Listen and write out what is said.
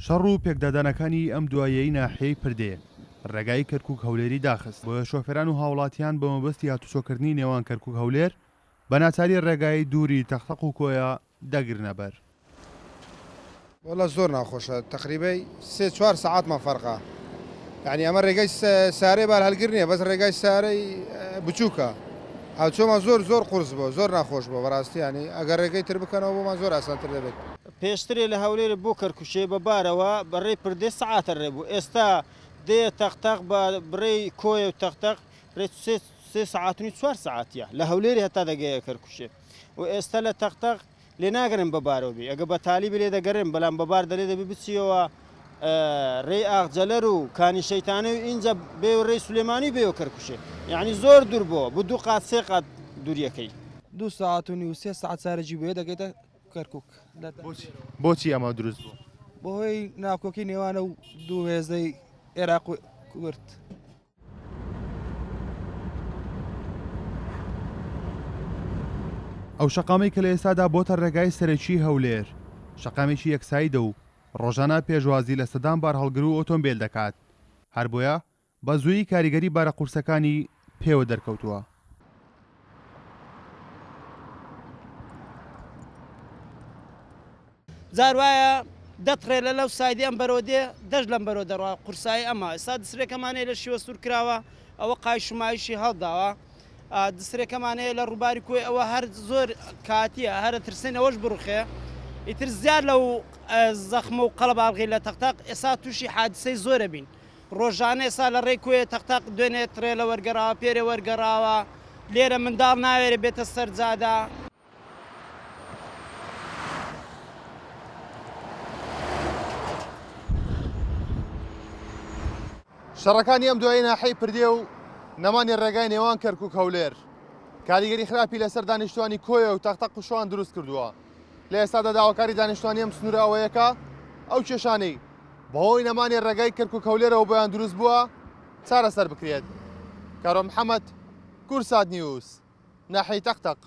شەڕ و پێکدادانەکانی ئەم دواییەی ناحیەی پردێ، ڕێگای کەرکوک هەولێری داخست، بۆیە شۆفێران و هاوڵاتیان بە مەبەستی هاتوچۆکردنی نێوان کەرکوک هەولێر بە ناچاری ڕێگای دووری تەقتەق و کۆیە دەگرنەبەر. وەڵا زۆر ناخۆشە تەقریبەی سێ چوار سەعاتمان فەرقە یعنی ئەمە ڕێگای سارەی بار هەلگر نییە بەس ڕێگای سارەی بچووکە هاوچۆمان زۆر زۆر قورس بوو زۆر ناخۆش بوو بەڕاستی ینی ئەگەر ڕێگەی تر بکەنەوە بۆمان زۆر ئاسانتر دەبێت. پێشترێ لە هەولێرێ بۆ کەرکوکێ بە بارەوە بە ڕێی پردێ سەعاتە ڕێ بوو ئێستا دێ تەق تەق بە ڕێی کۆیە و تەق تەق ڕێ سێ سێ سەعات و نیو چوار سەعاتیە لە هەولێرێ هەتا دەگەیە کەرکوکێ و ئێستا لە تەق تەق لێ ناگەرێن بە بارەوە بی ئەگە بە تالی بێ لێ دەگەرێن بەلام بە بار دەلێ دەبی بچیەوە رێی ئاغجەلەر و کانی شەیتانە و ئینجا بێ و رێی سولێمانی بێ و کەرکوشێ یعنی زۆر دوور بۆ بۆ دوو قات سێ قات دووریەکەی. دوو سەعات و نیو سێ سەعات سارەجی بۆیە دەگەیتە کەرکوک. بۆچی ئەمە دروست بوو؟ بەهۆی ناکۆکی نێوان ئەو دوو هێزەی ئێراق و کورد. ئەو شەقامەی کە لە ئێستادا بۆتە ڕێگای سەرەکیی هەولێر، شەقامێکی یەکسایدە و ڕۆژانە پێشوازی لە سەدان بارهەڵگر و ئۆتۆمبێل دەکات، هەر بۆیە بە زوویی کاریگەری بارە قورسەکانی پێوە دەرکەوتووە. جار وایە دە تڕێلە لەو سایدی ئەم بەرەوە دێ دەش لەم بەرەوە دەڕوا قورسایی ئەمە ئێستا دسرێکەمان هەیە لە شیوە سوور کراوە ئەوە قایش و مایشی هەڵداوە دسرێکەمان هەیە لە ڕووباری کۆی ئەوە هەر زۆر کاتیە هەرە ترسێن ئەوەش بڕوخێ ئیتر زیاد لەو زەخمە و قەڵەباڵغی لە تەقتەق ئێستا تووشی حادسەی زۆرە بین ڕۆژانە ئێستا لە ڕێی کۆیە تەقتەق دوێنێ تڕێلە وەرگەڕاوە پێرێ وەرگەڕاوە لێرە منداڵ ناوێرێ بێتە سەر جادە. شەڕەکانی ئەم دوایی ناحیەی پردێ و نەمانی ڕێگای نێوان کەرکوک هەولێر کاریگەری خراپی لەسەر دانیشتوانی کۆیە و تەقتەق و شوان دروست کردووە لە ئێستادا داواکاری دانیشتوانی ئەم سنوورە ئەوەیە کە ئەو کێشانەی بەهۆی نەمانی ڕێگای کەرکوک هەولێرەوە بۆیان دروست بووە چارەسەر بکرێت کارۆ محەممەد کورسات نیوز ناحیەی تەقتەق.